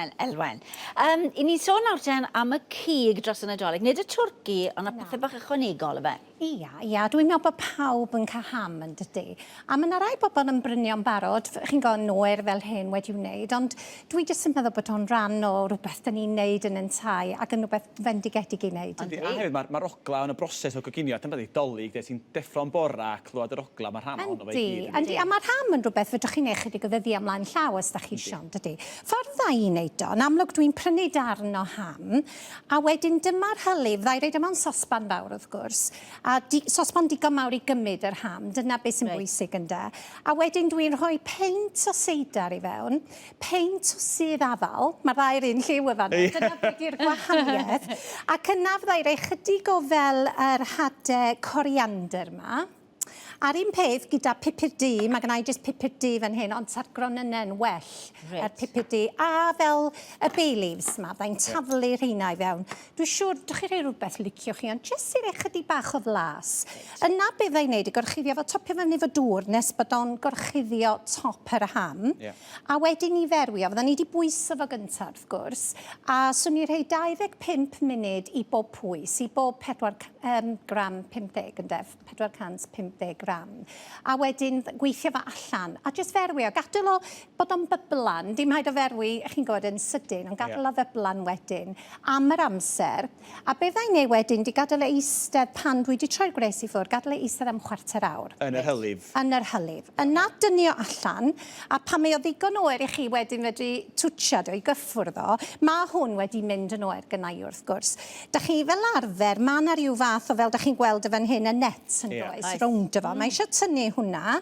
Elwen, Elwen. Um, I ni'n sôn nawr ten am y cig dros y Nadolig. Nid y twrci, ond y pethau bach ychwanegol, yfe? Ia, ia, dwi'n meddwl bod pawb yn cael ham yn dydy. A mae yna rai bobl yn brynio'n barod, chi'n gwybod, yn oer fel hyn wedi wneud, ond dwi jyst yn meddwl bod o'n rhan o rhywbeth dyn ni'n neud yn yn tai ac yn rhywbeth fendigedig i wneud. Yndi, a hefyd mae'r ma ogla yn y broses o goginio, dyma di Dolig, de, ti'n deffro'n bora a clywed yr ogla, mae rhan ohono fe i gyd. Yndi, yndi, a mae'r ham yn rhywbeth fedrwch chi wneud chydig o ddyddiau ymlaen llaw os da chi isio, yn dydy. Ffordd dda i wneud o, yn amlwg dwi'n prynu darn o ham, A wedyn dyma'r hylif, fydda i roid o mewn sosban fawr wrth gwrs, a di, sosban digon mawr i gymryd yr ham, dyna beth sy'n reit. bwysig ynde. A wedyn dwi'n rhoi peint o seidar i fewn, peint o sudd afal, mae'r ddau'r un lliw y fanna, dyna beth yw'r gwahaniaeth. Ac yna fydda i roi chydig o fel yr hade coriander yma. A'r un peth gyda pupur du, mae gennau jyst pupur du fan hyn, ond sa'r gronynnau'n well reit. Yr pupur du. A fel y bay leaves yma, fydda i'n taflu rheina i fewn. Dwi'n siŵr, dych chi rhoi rhywbeth liciwch chi, ond jyst i roi chydig bach o flas. Reit. Yna be fydda i'n neud, i gorchuddio fo, topio fyny fo dŵr nes bod o'n gorchuddio top yr ham. Yeah. A wedyn i ferwi o, fydda ni wedi bwyso fo gyntaf wrth gwrs, a swn i rhoi 25 munud i bob pwys, i bob 4 um, gram 50 ynde. 450 gram. A wedyn gweithio fo allan a jyst ferwi o. Gadael o bod o'n byblan, dim rhaid o ferwi, chi'n gwybod, yn sydyn, ond gadael yeah. o fyblan wedyn am yr amser. A be fydda i'n neud wedyn, di gadael e eistedd pan dwi wedi troi'r gwres i ffwrdd, gadael e eistedd am chwarter awr. Yn yr hylif? Yn yr hylif. Yna dynnu o allan, a pan mae o ddigon oer i chi wedyn fedru twtsiad o i gyffwrdd o, mae hwn wedi mynd yn oer gynna i wrth gwrs. Dach chi fel arfer, ma' 'na ryw fath o fel dach chi'n gweld y fan hyn, y net yn yeah. does, rownd efo. Mm. Mae eisiau tynnu hwnna.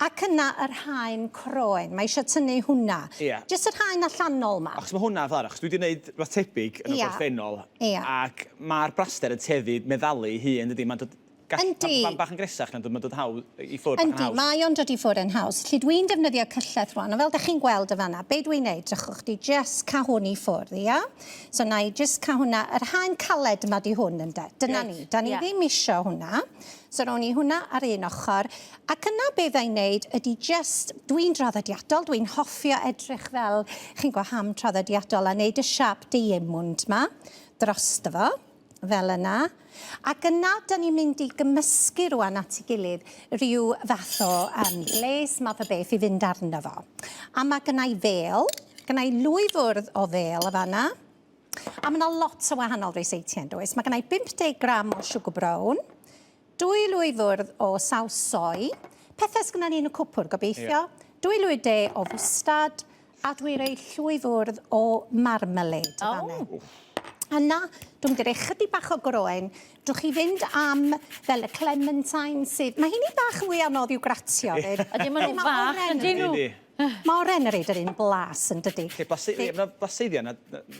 Ac yna yr haen croen, mae eisiau tynnu hwnna. Yeah. Jyst yr haen allanol ma. Achos mae hwnna fel achos dwi wedi gwneud rhywbeth tebyg yn y yeah. gorffennol. Yeah. Ac mae'r braster yn teddu meddalu ei hun, dydy? Mae'n dod Gall, Yndi. Pan, bach yn gresach, mae'n dod, mae'n dod hawdd i ffwrdd bach yn Yndi, haws. mae o'n dod i ffwrdd yn haws. Felly dwi'n defnyddio cyllell rwan, ond fel da chi'n gweld y fanna, be dwi'n neud, drychwch, di just ca hwn i ffwrdd, ia? So na i just ca hwnna, yr haen caled yma di hwn ynde, dyna Reit, ni, da ni ie. ddim isio hwnna. So rown ni hwnna ar un ochr. Ac yna be fydda i'n neud ydi just, dwi'n draddodiadol, dwi'n hoffio edrych fel, chi'n gwybod, ham traddodiadol a neud y siap diemwnd ma drosto fo. fel yna. Ac yna, da ni'n mynd i gymysgu rwan at ei gilydd rhyw fath o um, glaze, math o beth i fynd arno fo. A mae gynna i fel, gynna i lwy fwrdd o fel y fanna. A mae yna lot o wahanol ryseitiau yn does. Mae gynna i 50 gram o sugar brown, 2 lwy fwrdd o saws soy, pethau sgynna ni yn y cwpwrdd gobeithio, yeah. 2 lwy de o fwstad, a dwi rei llwy fwrdd o marmalade. Oh. Yna, dwi'n mynd i roi chydig bach o groen. Drwch chi fynd am fel y clementine sydd... Mae hynny bach yn fwy anodd i'w gratio. Ydy, maen nhw'n fach, yndyn nhw? Mae oren yn reid yr un blas yn dydi? Lle blaseiddiau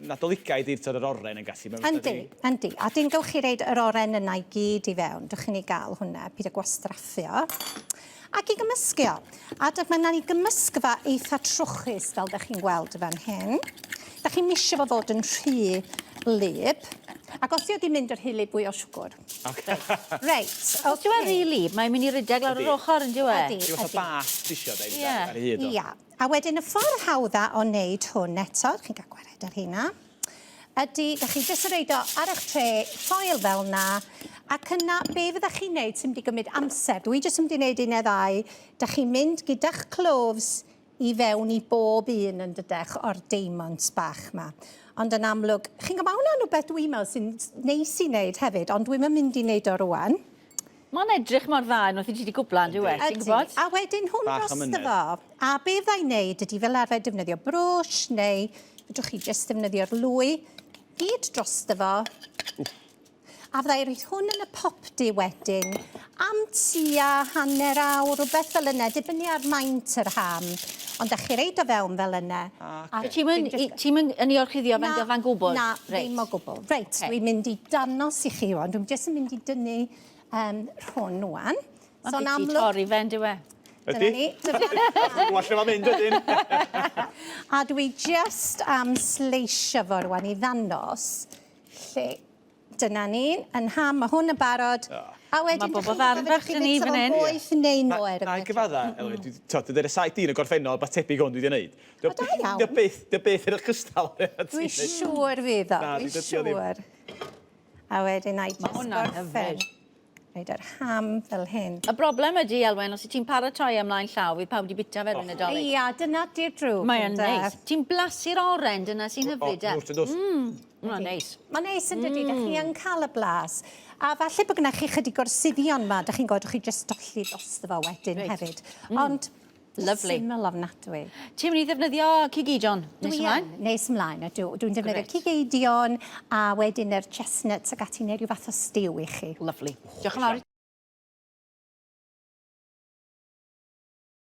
Nadoligaidd i'r yr oren yn gallu. Yndi, yndi. A dyn gywch chi reid yr oren yna i gyd i fewn. Dwch chi'n ei gael hwnna, pyd y gwastraffu o. Ac i gymysgu o. A dyma mae ni gymysgfa eitha trwchus fel da chi'n gweld fan hyn. Da chi'n misio fo fod yn rhy wlyb. Ac os di o di mynd yr rhy wlyb, fwy o siwgr. Okay. Reit, oce. Os yw e'n rhy lib, mae'n mynd i redeg lawr yr ochr, yn dyw e? Ydy, ydy. Rhyw fath o bas ti isio, deud, ar ei hyd o. Ia. A wedyn y ffordd hawdda o wneud hwn eto, chi'n cael gwared ar hynna, ydy, da chi jyst yn reid o ar eich tre, ffoil fel na, ac yna, be fyddech chi'n neud sy'n mynd i gymryd amser, dwi jyst yn mynd i wneud un neu ddau, da chi'n mynd gyda'ch cloves i fewn i bob un yn dydech o'r diamonds bach 'ma. Ond yn amlwg, chi'n gwybod, mae hwnna'n rhywbeth dwi'n meddwl sy'n neis i wneud hefyd, ond dwi'm yn mynd i wneud o rwan. Mae'n edrych mor dda unwaith i ti wedi gwpla, yn dyw e? Ti'n gwybod? A wedyn hwn drosto fo. A be fydda i'n neud ydy fel arfer defnyddio brwsh neu fedrwch chi jyst defnyddio'r lwy gyd drosto fo. A fydda i rhoi hwn yn y popty wedyn am tua hanner awr, rhywbeth fel yna, dibynnu ar maint yr ham. Ond da chi reid o fewn fel yna. Ah, okay. Ti'n mynd, ti mynd yn ei orchuddio fe'n gyfan gwbl? Na, ddim o gwbl. Reit, okay. dwi'n mynd i danos i chi wan. Dwi'n jyst yn mynd i dynnu um, hwn wan. So, Mae'n amlwg... torri fe'n dyw e? Ydy. Dyna ni. Dwi'n lle mae'n mynd wedyn. A dwi just am sleisio fo rwan i ddanos lle Dyna ni, yn ham, mae hwn yn barod. Oh. A wedyn, Mae bobl ddarfach dyn ni fan hyn. Boeth neu noer. Na, i gyfadda, Elwyn, dwi, t'od, dwi'n dweud y saith dyn y gorffennol, beth tebyg hwn dwi wedi gwneud. O, da iawn. Dio byth, dio byth yn ogystal. Dwi'n siŵr fydd o, Na, dwi'n dydi o ddim. siŵr. A wedyn, na i Ma' just hwnna'n gorffen. hyfryd. Rhaid yr ham fel hyn. Y broblem ydy, Elwen, os wyt ti'n paratoi ymlaen llaw, fydd pawb wedi bita fe erbyn Nadolig. Ia, dyna di'r drwg. Mae o'n ynde? neis. Ti'n blasu'r oren, dyna sy'n hyfryd, e? O, dos. Hwnna'n neis. Mae'n neis yn dydi, mm. chi yn cael y blas. A falle bod gennych chi chydig o'r suddion ma, dych chi'n gwybod, chi jyst dolli drosto fo wedyn Reit. hefyd. Ond Lovely. syml ofnadwy. Ti'n mynd i ddefnyddio cig eidion nes Dwi ymlaen? yn, nes ymlaen, ydw. Dwi'n defnyddio Grêt. cig eidion a wedyn yr chestnuts ac ati neu rhyw fath o stew i chi. Lovely. Diolch yn fawr.